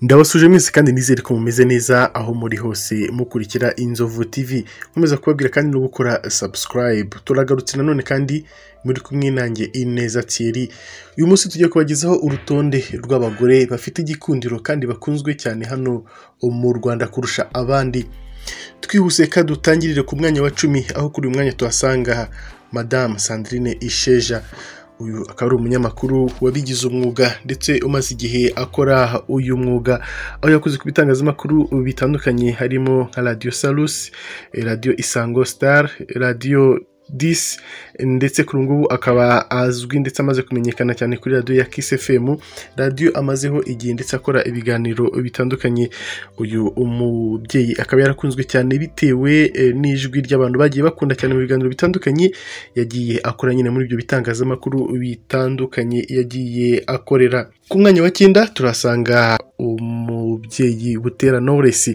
Ndabasuje mwese kandi nizere ko mumeze neza aho muri hose mukurikira Inzovu TV. Nkomeza kubabwira kandi no gukora subscribe. Turagarutse nanone kandi muri kumwe nanjye Ineza Thierry. Uyu munsi tugiye kubagezaho urutonde rw'abagore bafite igikundiro kandi bakunzwe cyane hano mu Rwanda kurusha abandi. Twihuse ka dutangirire ku mwanya wa 10 aho kuri uyu mwanya tuhasanga Madame Sandrine Isheja. Uyu akaba ari umunyamakuru wabigize umwuga ndetse umaze igihe akora uyu mwuga, aho yakoze ku bitangazamakuru bitandukanye harimo nka Radio Salus, Radio Isango Star, Radio 10, ndetse kuri ngubu akaba azwi ndetse amaze kumenyekana cyane kuri radio ya Kiss FM, radio amazeho igihe ndetse akora ibiganiro bitandukanye. Uyu umubyeyi akaba yarakunzwe cyane bitewe n'ijwi ry'abantu bagiye bakunda cyane mu biganiro bitandukanye yagiye akora nyine muri ibyo bitangazamakuru bitandukanye yagiye akorera. Ku mwanya wa 9 turasanga umubyeyi Butera Knowless.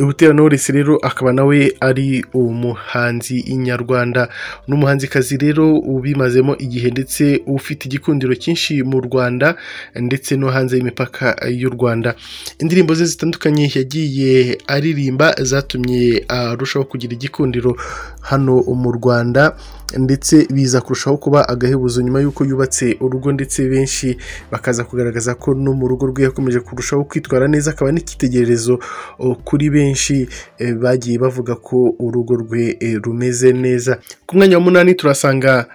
Butera Knowless rero akaba nawe ari umuhanzi inyarwanda, n'umuhanzikazi rero ubimazemo igihe ndetse ufite igikundiro cyinshi mu Rwanda ndetse no hanze y'imipaka y'u Rwanda. Indirimbo ze zitandukanye yagiye aririmba zatumye arushaho kugira igikundiro hano mu Rwanda, ndetse biza kurushaho kuba agahebuzo nyuma y'uko yubatse urugo, ndetse benshi bakaza kugaragaza ko no mu rugo rwe yakomeje kurushaho kwitwara neza, akaba n'ikitegererezo kuri benshi bagiye bavuga ko urugo rwe rumeze neza. Ku mwanya wa 8 turasanga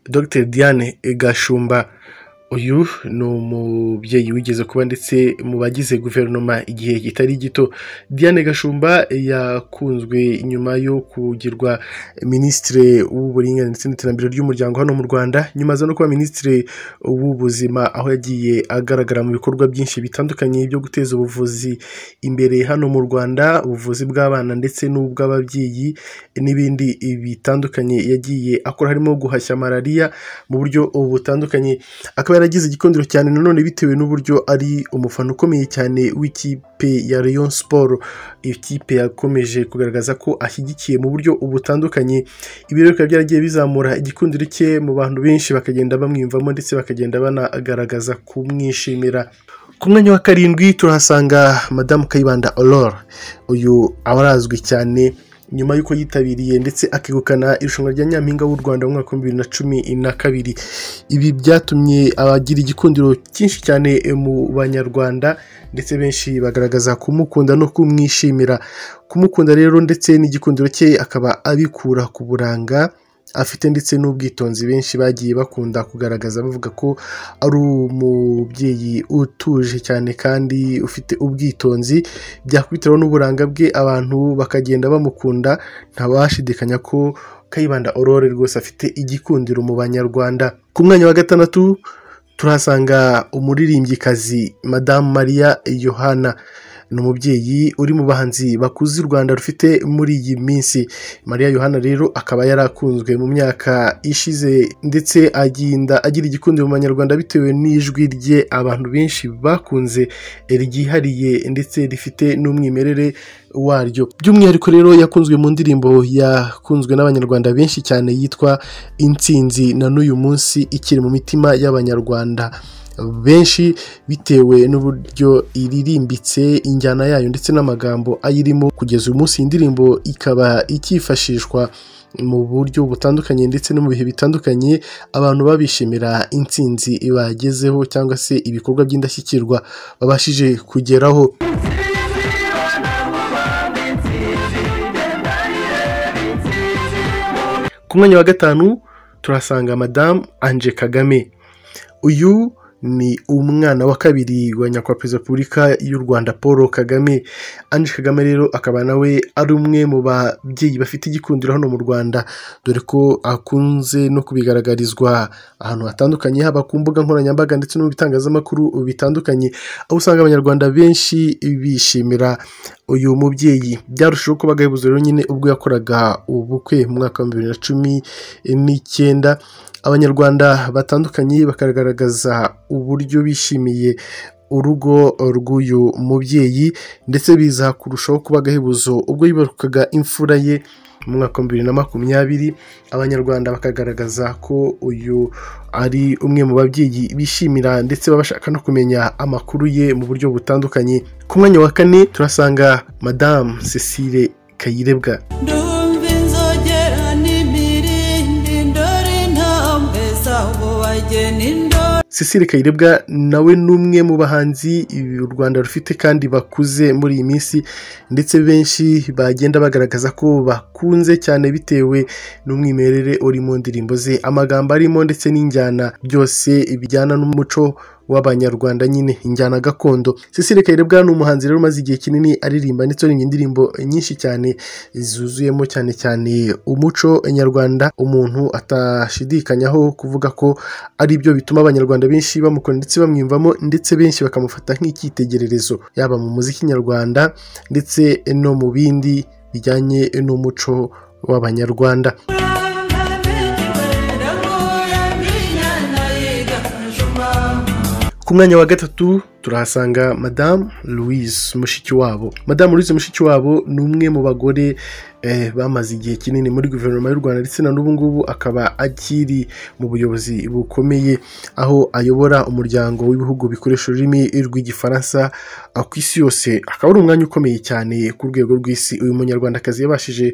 Dr Diane Gashumba. Uyu ni umubyeyi wigeze kuba ndetse mu bagize guverinoma igihe kitari gito. Diane Gashumba yakunzwe nyuma yo kugirwa minisitiri w'uburinganire ndetse n'iterambere ry'umuryango hano mu Rwanda, nyuma aza no kuba minisitiri w'ubuzima, aho yagiye agaragara mu bikorwa byinshi bitandukanye byo guteza ubuvuzi imbere hano mu Rwanda, ubuvuzi bw'abana ndetse n'ubw'ababyeyi n'ibindi bitandukanye yagiye akora, harimo guhashya malariya mu buryo butandukanye. Akaba yaragize igikundiro cyane nanone bitewe n'uburyo ari umufana ukomeye cyane w'ikipe ya Rayon Sport, ikipe yakomeje kugaragaza ko ashyigikiye mu buryo butandukanye. Ibi rero bikaba byaragiye bizamura igikundiro cye mu bantu benshi, bakagenda bamwiyumvamo ndetse bakagenda banagaragaza kumwishimira. Ku mwanya wa 7 turahasanga Madame Kayibanda Aurore. Uyu abarazwi cyane nyuma y'uko yitabiriye ndetse akegukana irushanwa rya Nyampinga w'u Rwanda mu mwaka wa 2012. Ibi byatumye abagira igikundiro cyinshi cyane mu Banyarwanda, ndetse benshi bagaragaza kumukunda no kumwishimira. Kumukunda rero ndetse n'igikundiro cye akaba abikura ku buranga afite ndetse n'ubwitonzi benshi bagiye bakunda kugaragaza, bavuga ko ari umubyeyi utuje cyane kandi ufite ubwitonzi. Byakubitiraho n'uburanga bwe abantu bakagenda bamukunda, ntabashidikanya ko Kayibanda Aurore rwose afite igikundiro mu Banyarwanda. Ku mwanya wa 6 turahasanga umuririmbyikazi Madame Maria Yohana. Ni umubyeyi uri mu bahanzi bakuze u Rwanda rufite muri iyi minsi. Maria Yohana rero akaba yarakunzwe mu myaka ishize ndetse agenda agira igikundiro mu Banyarwanda bitewe n'ijwi rye abantu benshi bakunze ryihariye ndetse rifite n'umwimerere waryo. By'umwihariko rero yakunzwe mu ndirimbo yakunzwe n'Abanyarwanda benshi cyane yitwa Intsinzi, na n'uyu munsi ikiri mu mitima y'Abanyarwanda benshi bitewe n'uburyo iririmbitse, injyana yayo ndetse n'amagambo ayirimo. Kugeza uyu munsi indirimbo ikaba ikifashishwa mu buryo butandukanye ndetse no mu bihe bitandukanye, abantu babishimira intsinzi bagezeho cyangwa se ibikorwa by'indashyikirwa babashije kugeraho. Ku mwanya wa 5 turasanga Madame Ange Kagame. Uyu ni umwana wa kabiri wa nyakubahwa Perezida wa Repubulika y'u Rwanda Paul Kagame. Ange Kagame rero akaba nawe ari umwe mu babyeyi bafite igikundiro hano mu Rwanda, dore ko akunze no kubigaragarizwa ahantu hatandukanye, haba ku mbuga nkoranyambaga ndetse no mu bitangazamakuru bitandukanye, aho usanga Abanyarwanda benshi bishimira uyu mubyeyi. Byarushijeho kuba agahebuzo rero nyine ubwo yakoraga ubukwe mu mwaka wa 2019, Abanyarwanda batandukanye bakagaragaza uburyo bishimiye urugo rw'uyu mubyeyi, ndetse biza kurushaho kuba agahebuzo ubwo yibarukaga imfura ye mu mwaka wa 2020, abanyarwanda bakagaragaza ko uyu ari umwe mu babyeyi bishimira ndetse babashaka no kumenya amakuru ye mu buryo butandukanye. Ku mwanya wa 4 turasanga Madame Cecile Kayirebwa. Cecile Kayirebwa nawe n'umwe mu bahanzi u Rwanda rufite kandi bakuze muri iyi minsi, ndetse benshi bagenda bagaragaza ko bakunze cyane bitewe n'umwimerere uri mu ndirimbo ze, amagambo arimo ndetse n'injyana byose bijyana n'umuco w'abanyarwanda nyine, injyana gakondo. Cecile Kayirebwa ni umuhanzi rero umaze igihe kinini aririmba ndetse aririmba indirimbo nyinshi cyane zuzuyemo cyane cyane umuco nyarwanda, umuntu atashidikanyaho kuvuga ko ari byo bituma abanyarwanda benshi bamukunda ndetse bamwiyumvamo, ndetse benshi bakamufata nk'icyitegererezo yaba mu muziki nyarwanda ndetse no mu bindi bijyanye n'umuco w'abanyarwanda. Ku mwanya wa 3 turahasanga Madame Louise Mushikiwabo. Madame Louise Mushikiwabo ni umwe mu bagore bamaze igihe kinini muri guverinoma y'u Rwanda, ndetse na n'ubu ngubu akaba akiri mu buyobozi bukomeye, aho ayobora umuryango w'ibihugu bikoresha ururimi rw'igifaransa ku isi yose. Akaba ari umwanya ukomeye cyane ku rwego rw'isi uyu munyarwandakazi yabashije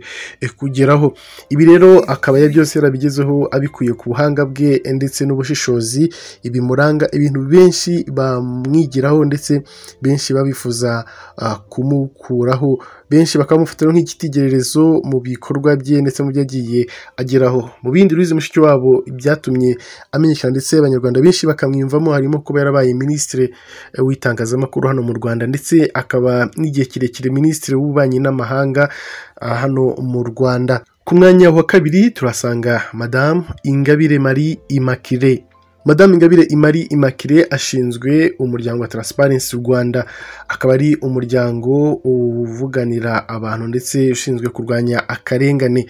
kugeraho. Ibi rero akaba byose yarabigezeho abikuye ku buhanga bwe ndetse n'ubushishozi ibimuranga, ibintu benshi bamwigiraho ndetse benshi babifuza kumukuraho, benshi bakamufatira nk'icyitegererezo mu bikorwa bye ndetse mu byo yagiye ageraho. Mu bindi Louise Mushikiwabo byatumye amenyekana ndetse abanyarwanda benshi bakamwiyumvamo, harimo kuba yarabaye minisitiri w'itangazamakuru hano mu Rwanda, ndetse akaba n'igihe kirekire minisitiri w'ububanyi n'amahanga hano mu Rwanda. Ku mwanya wa 2 turasanga Madame Ingabire Marie Immaculée. Madame Ingabire Marie Immaculée ashinzwe umuryango wa Transparency Rwanda, akaba ari umuryango uvuganira abantu ndetse ushinzwe kurwanya akarengane.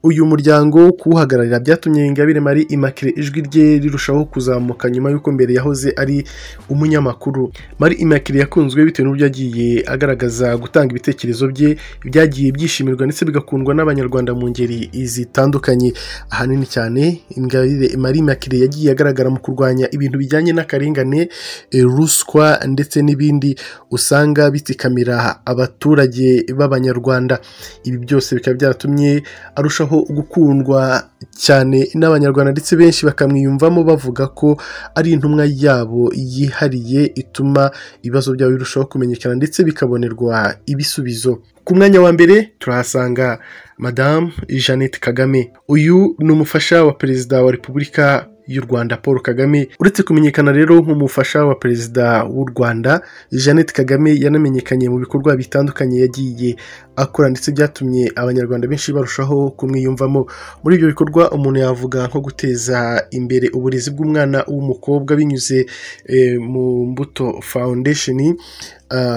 Uyu muryango kuwuhagararira byatumye Ingabire Marie Immaculée ijwi rye rirushaho kuzamuka nyuma y'uko mbere yahoze ari umunyamakuru. Marie Immaculée yakunzwe bitewe n'uburyo yagiye agaragaza gutanga ibitekerezo bye byagiye byishimirwa ndetse bigakundwa n'abanyarwanda mu ngeri zitandukanye. Ahanini cyane Ingabire Marie Immaculée yagiye agaragara mu kurwanya ibintu bijyanye n'akarengane, ruswa ndetse n'ibindi usanga bitsikamira abaturage b'abanyarwanda. Ibi byose bikaba byaratumye arushaho gukundwa cyane n'abanyarwanda, ndetse benshi bakamwiyumvamo bavuga ko ari intumwa yabo yihariye ituma ibibazo byabo birushaho kumenyekana ndetse bikabonerwa ibisubizo. Ku mwanya wa 1 turahasanga Madame Jeannette Kagame. Uyu ni umufasha wa Perezida wa Repubulika y'u Rwanda Paul Kagame. Uretse kumenyekana rero nk'umufasha wa Perezida w'u Rwanda, Jeannette Kagame yanamenyekanye mu bikorwa bitandukanye yagiye akora ndetse byatumye abanyarwanda benshi barushaho kumwiyumvamo. Muri ibyo bikorwa umuntu yavuga nko guteza imbere uburezi bw'umwana w'umukobwa binyuze mu Mbuto Foundation,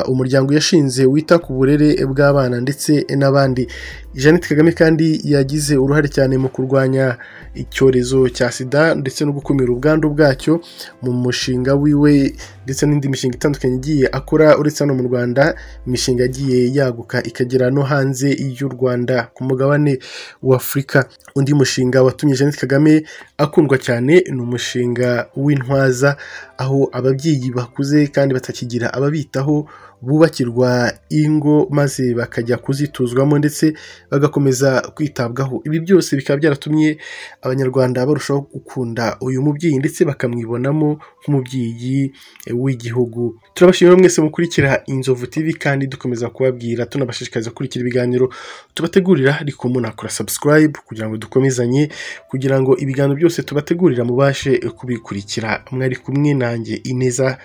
umuryango yashinze wita ku burere bw'abana ndetse n'abandi. Jeannette Kagame kandi yagize uruhare cyane mu kurwanya icyorezo cya sida ndetse no gukumira ubwandu bwacyo mu mushinga wiwe ndetse n'indi mishinga itandukanye igiye akora uretse hano mu Rwanda, imishinga yagiye yaguka ikagera no hanze y'u Rwanda ku mugabane wa Afurika. Undi mushinga watumye Jeannette Kagame akundwa cyane ni umushinga w'intwaza, aho ababyeyi bakuze kandi batakigira ababitaho bubakirwa ingo maze bakajya kuzituzwamo ndetse bagakomeza kwitabwaho. Ibi byose bikaba byaratumye abanyarwanda barushaho gukunda uyu mubyeyi ndetse bakamwibonamo nk'umubyeyi w'igihugu. Turabashimira mwese mukurikira Inzovu TV kandi dukomeza kubabwira tunabashishikariza gukurikira ibiganiro tubategurira, ariko munakora subscribe kugira ngo dukomezanye, kugira ngo ibiganiro byose tubategurira mubashe kubikurikira. Mwari kumwe nanjye Ineza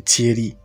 Thierry.